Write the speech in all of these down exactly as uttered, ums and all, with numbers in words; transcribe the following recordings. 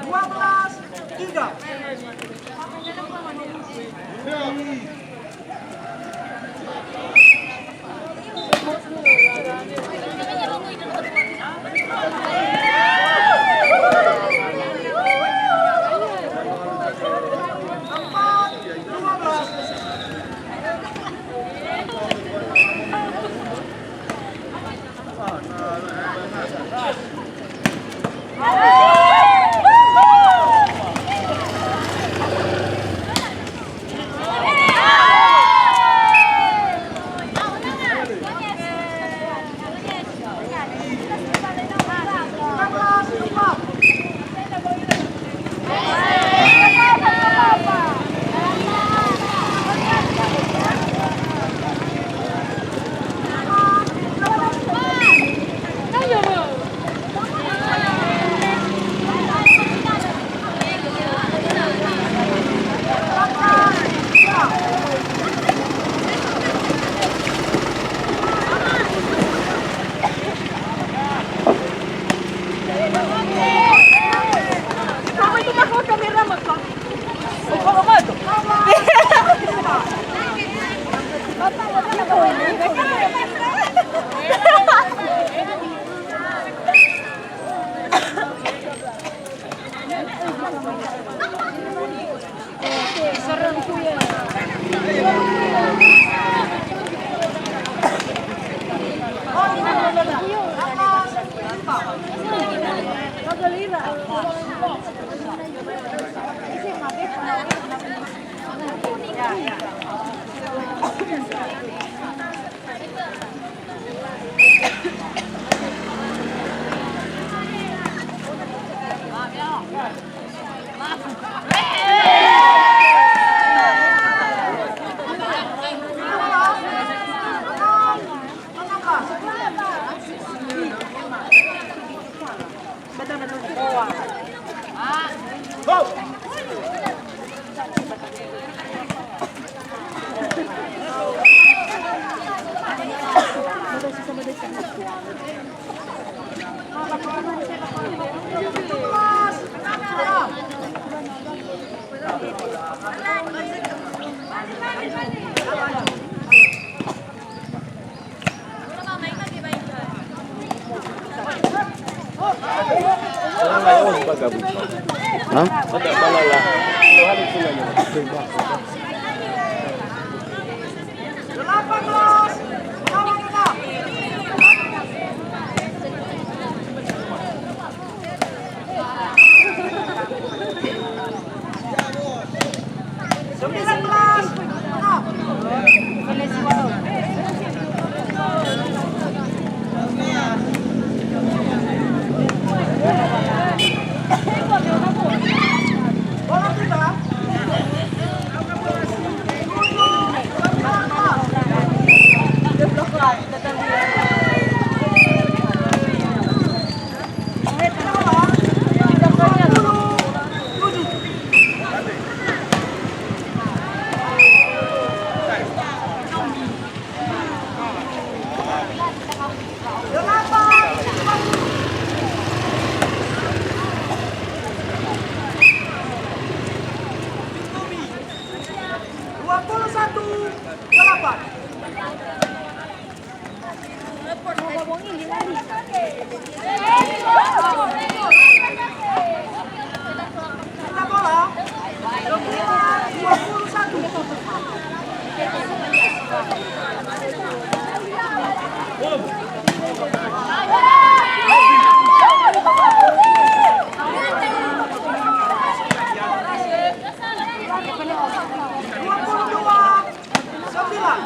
Dua belas tiga. Hah? Delapan belas melawan enam. Delapan, lima puluh. Dua puluh satu, delapan. Kita bola. Dua puluh satu. Dua puluh dua, sembilan.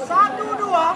Satu, dua.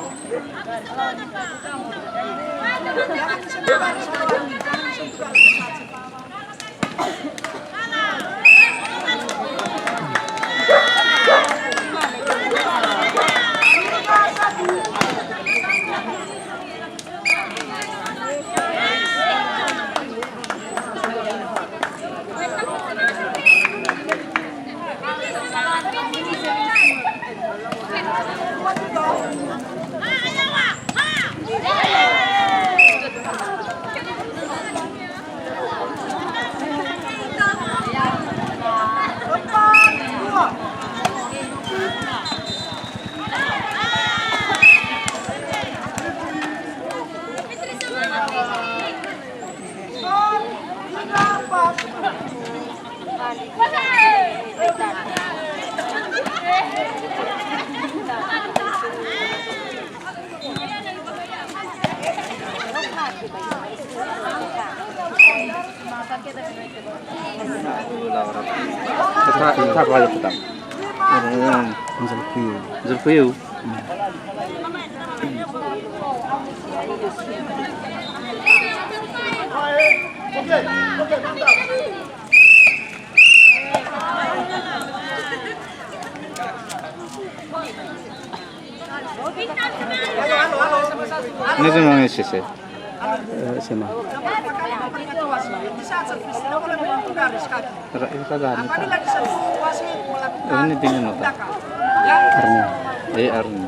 Kita, kita apa aja petang? Hmm, Zulkifli. Zulkifli. Hmm. Ini tuh mau ngisi sih. Eh, S M A. Ra-, ra-, ra-, ini dengan apa? Arni. Eh, Arni.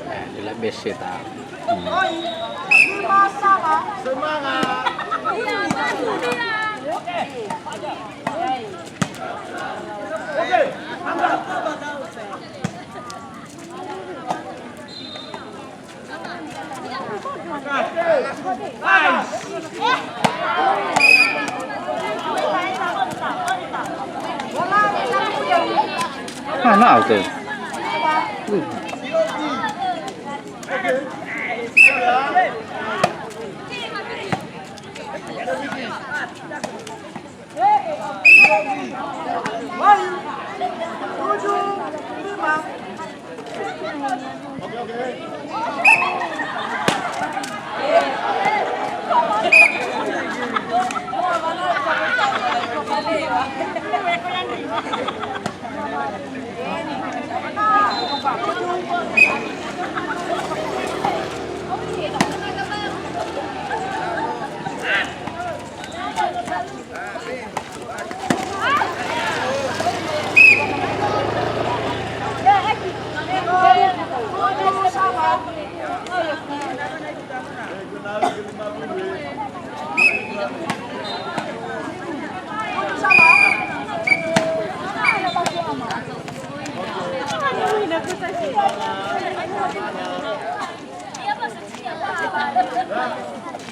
Eh, di la B C ta. Hmm. Semangat. Ah, na auto.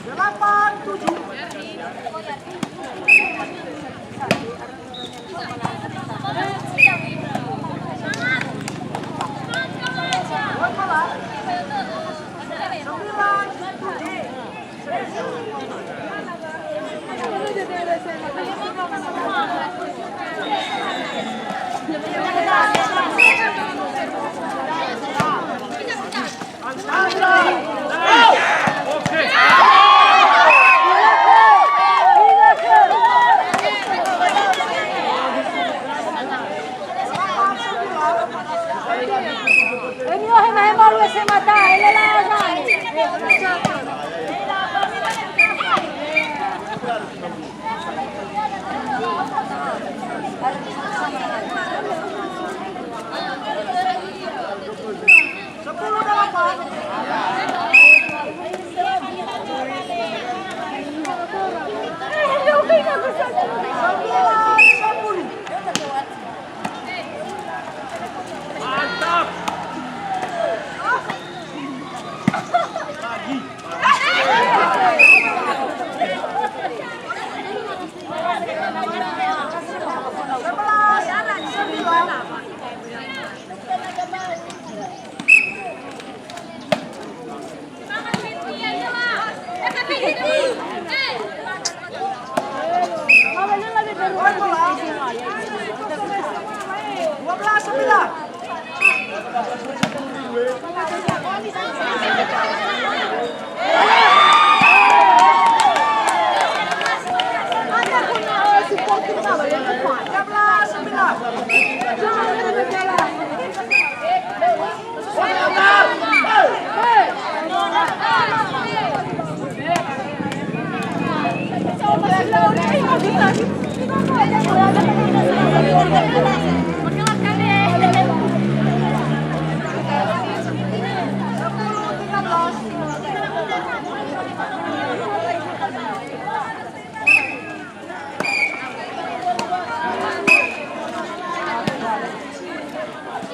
Delapan tujuh.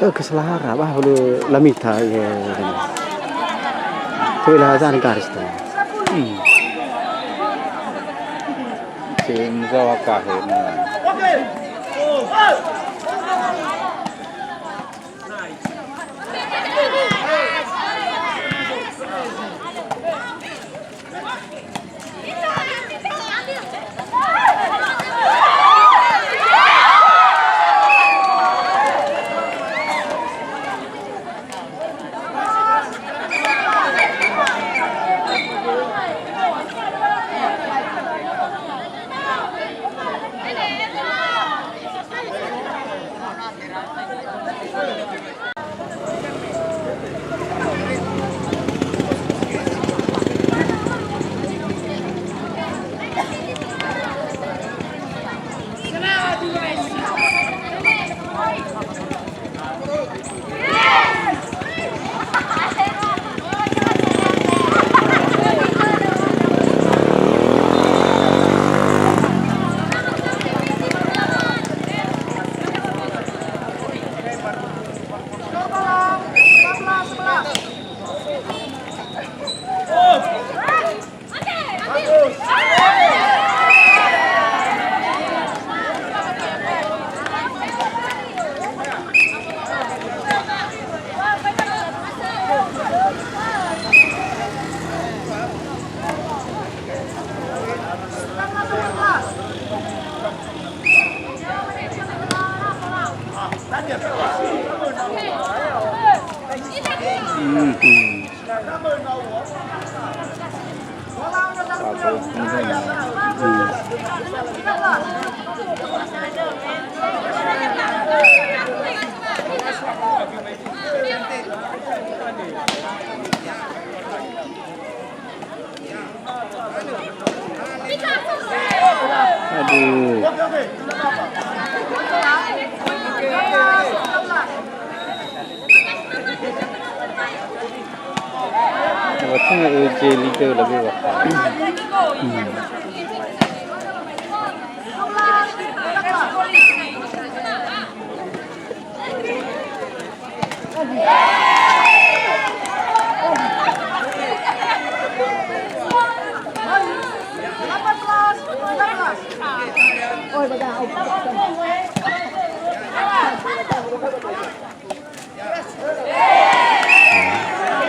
Tö keselahara, bah, hulö lamita, ya. Tö lahazan garis tö. Hmm. Si mzawa kahe, nah. Aduh. Waktu nggak, eh, J Leader lagi, Pak. Hmm.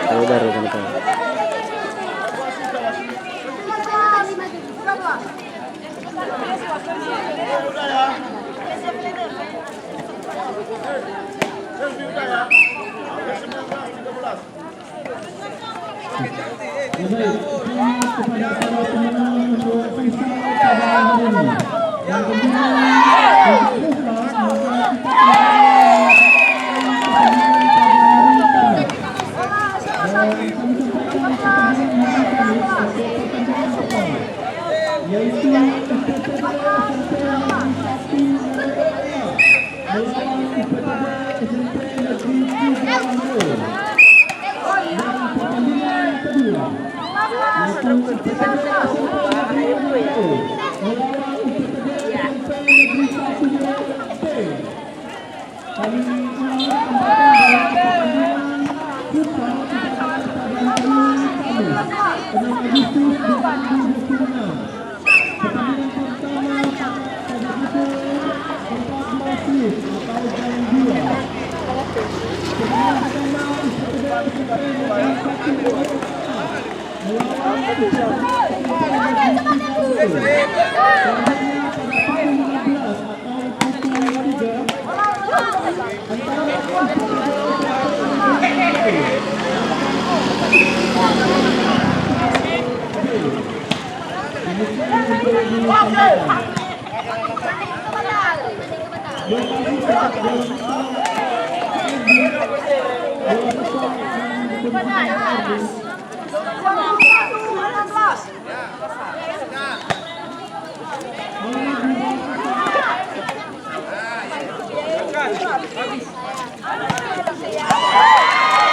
Tahu baru kan, tahu.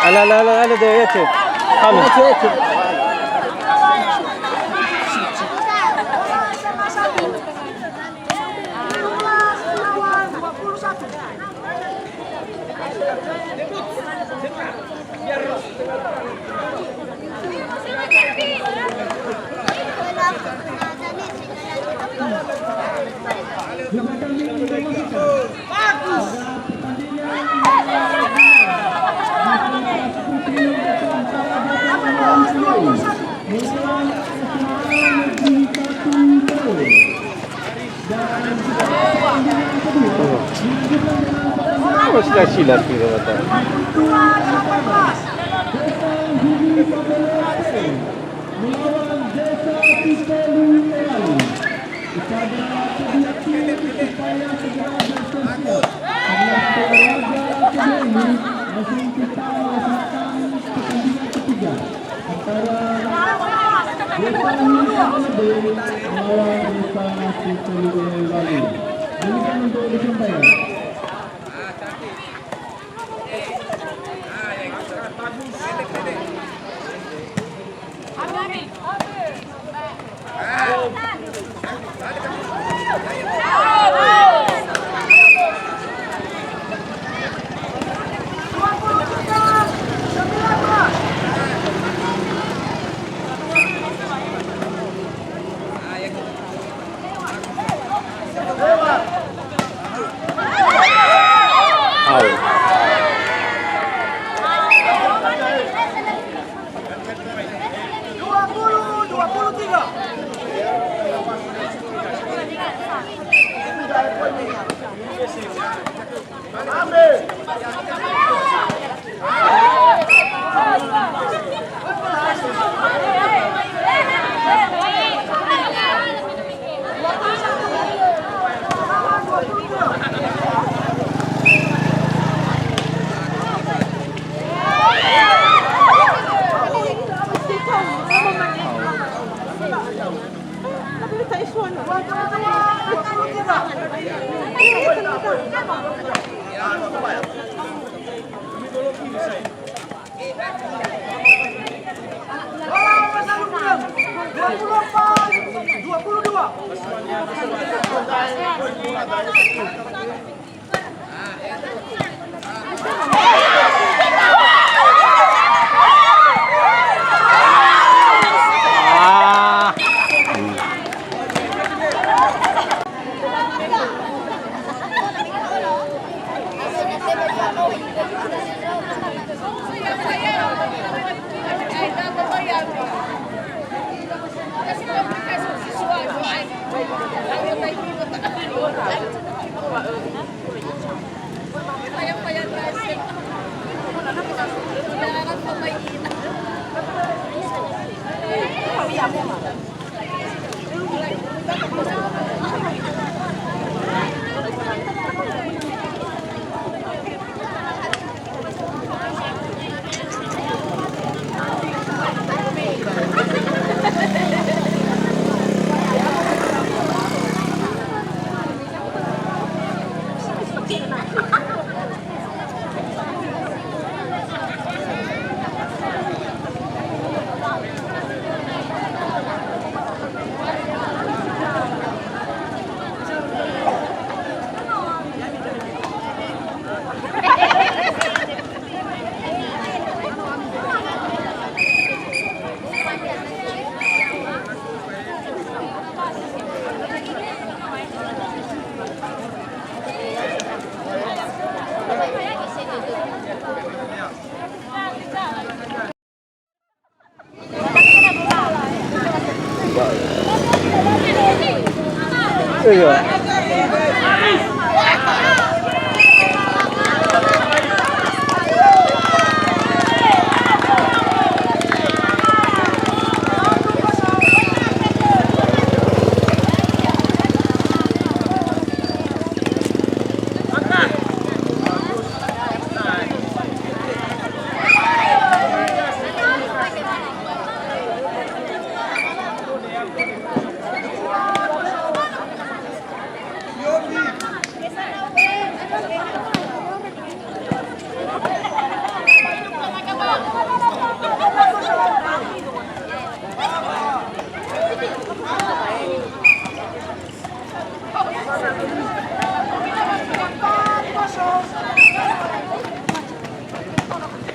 Ala, ala, ala, ala, deh, ya, cek. Kami. Sila-sila kira kata. Melawan Desa Sitolu Eali. Kepada kedua tim supaya segera bersiap-siap. Karena olahraga kedua ini langsung kita laksanakan pertandingan ketiga antara Desa Sitolu Eali melawan Desa Sitolu Eali. Demikian untuk disampaikan.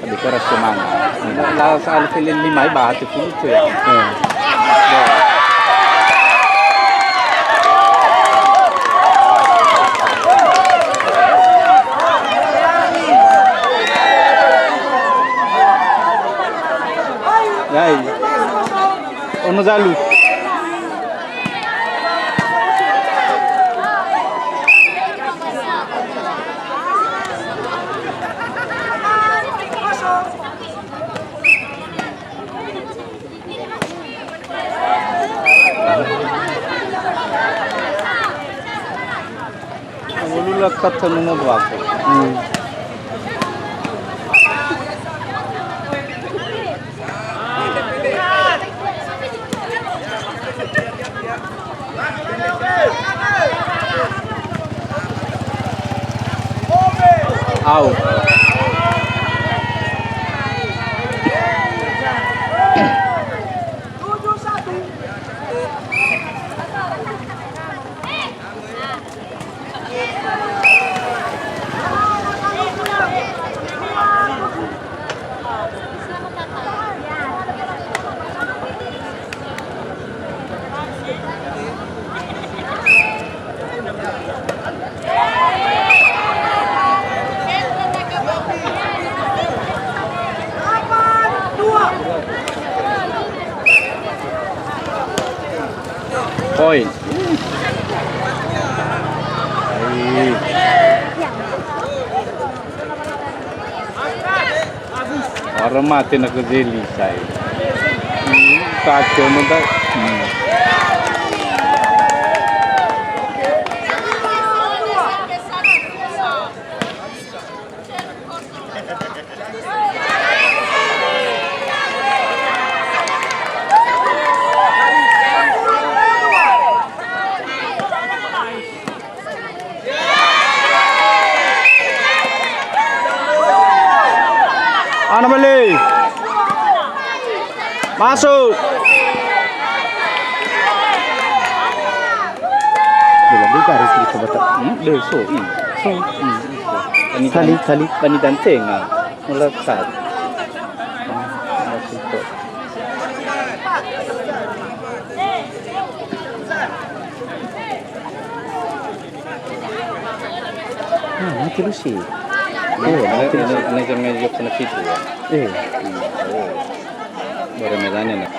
Lebih keras semangat. Nah, soal film lima, bahas film itu ya. Hmm. Yai. Ono zalu. Ngulu lakat sa nungo baku. Hmm. Au. Poin. Ora mate na kezeli sai. Hmm, kacau no da. Hmm. Masuk. Dia lebih garis di kebata. Hmm, dia so, i. So. Hmm, so. Pani Kali, dan-, kali. Pani dan tenga. Melekat. Hmm, masuk. Ah, mati lu sih. Oh, mati lu sih. Ini, ini, ini jam jam sana situ ya. Eh. Hmm, oh. Baru medanya, nah.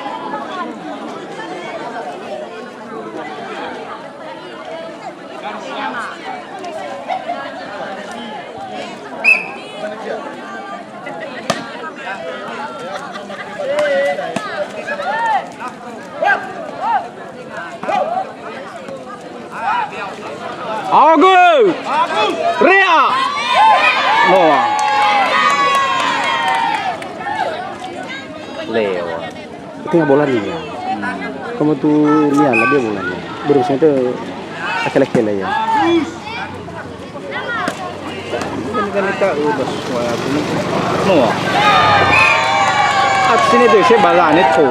Aogu! Rea! Noa. Lewat. Itu yang bola nih ya. Hmm. Kamu tuh lihat lah dia bola nih. Berusnya tuh akhir-akhir lah ya. Gani-gani ta'ö ba suara bunyi. Noa. Aksi ne döse balane to.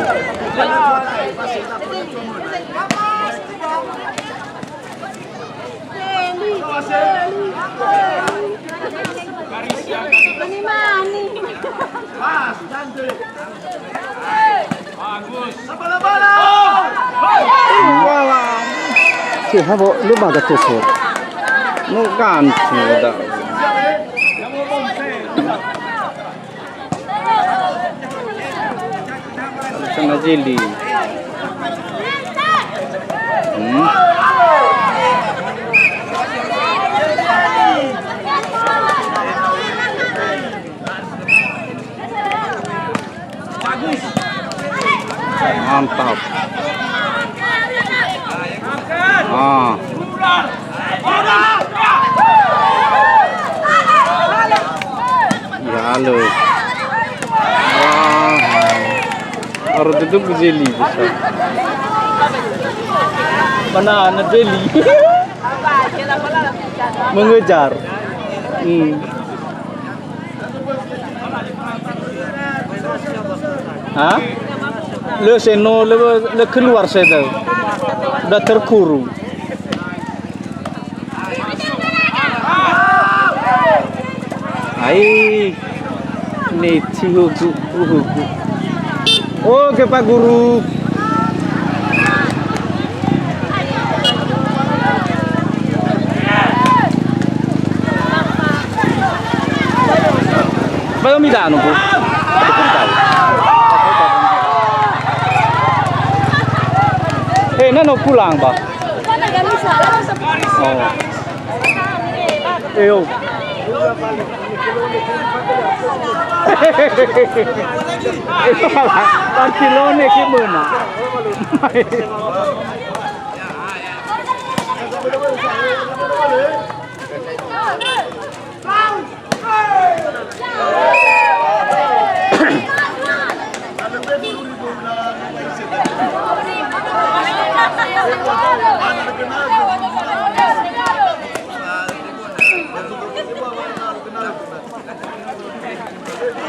Mani-mani. Wala. Cih, ha, bo, lu ba gatus, bo. Nu ganti da. Sama Zeli. Hmm. Mantap. Ah. Ya, halo. Wah. Harus tutup Zeli bisa. Mana anak Zeli? Mengejar. Hmm. Ha? Lö se no, lö, lö keluar se da. Udah terkurung. Ai. Ni cihugu, uhugu. Oke, Pak Guru. Belum idanu, Bu. Eh, nano pulang, Pak. Oh. Eo. Barcelona ke menang.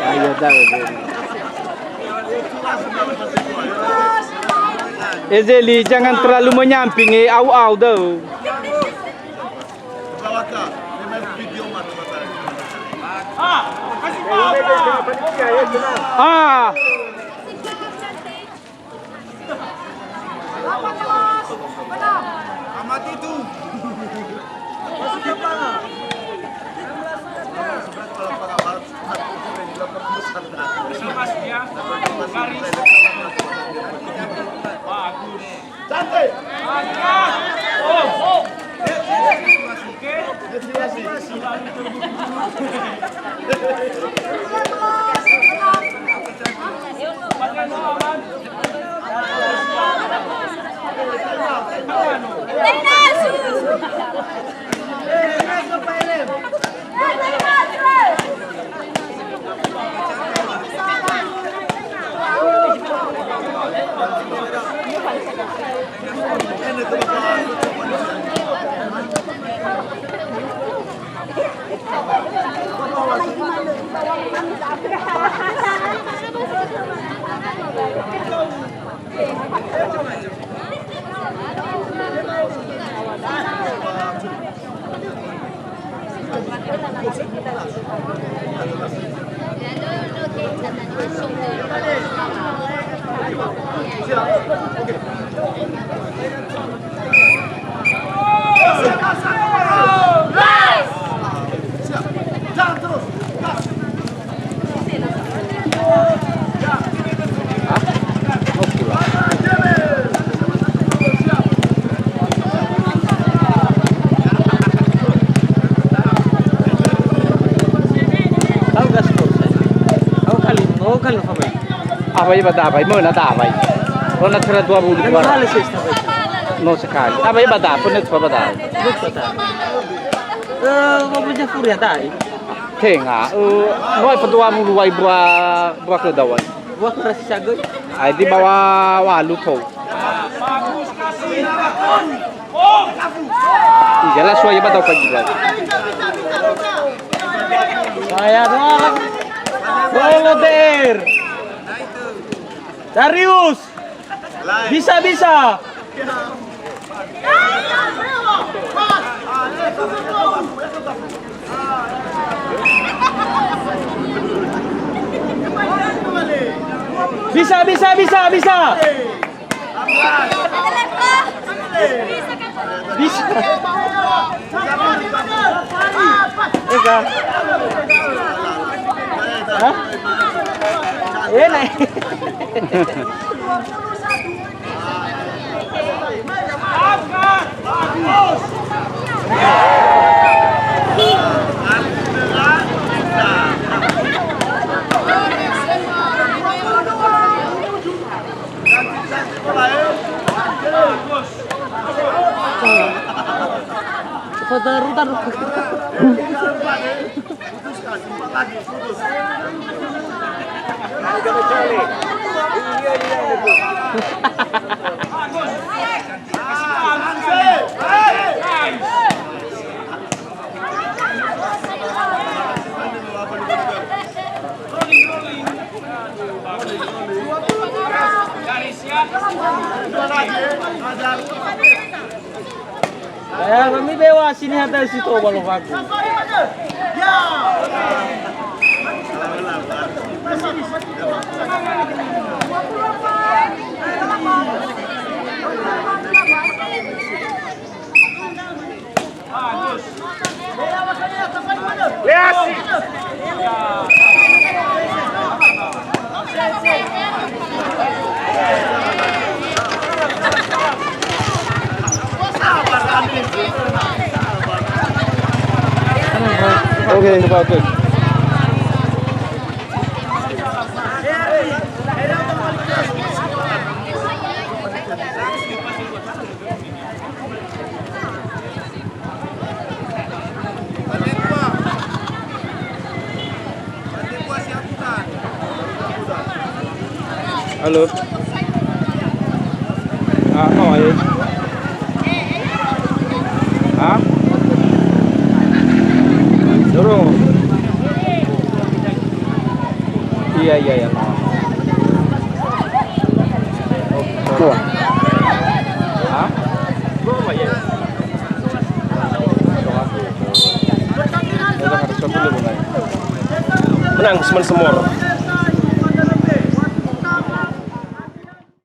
Ayo, dah, dah. Eh, Zeli, jangan terlalu menyamping, eh, au-au, dah. Ah. Bagus. Au gas kau. Au kali, au kali apa mai? Apa ya bada apa? Mana ada apa? Kau nak kira dua puluh dua. No sekali. Apa ya bada? Apa nak coba bada? Lupa tak? Eh, apa punya furi ada? Tenga. Eh, no apa dua puluh wai buah, buah keledai wai. Buah kerasi sagoi. Ai di bawah walu kau. Iyalah, suai ba tau pagi lagi. Saya doang. Solo D R. Darius. Bisa, bisa. Bisa, bisa, bisa, bisa. Bisa. Ega. Hah? Enak. Foto rutan. Ya, kami bewa sini hatta situ kalau bagus. Oke, bagus. Halo. Ah, no, eh. Hah? Doro. Iya, iya, iya, no. Tuh. Hah? Menang, cuman semor.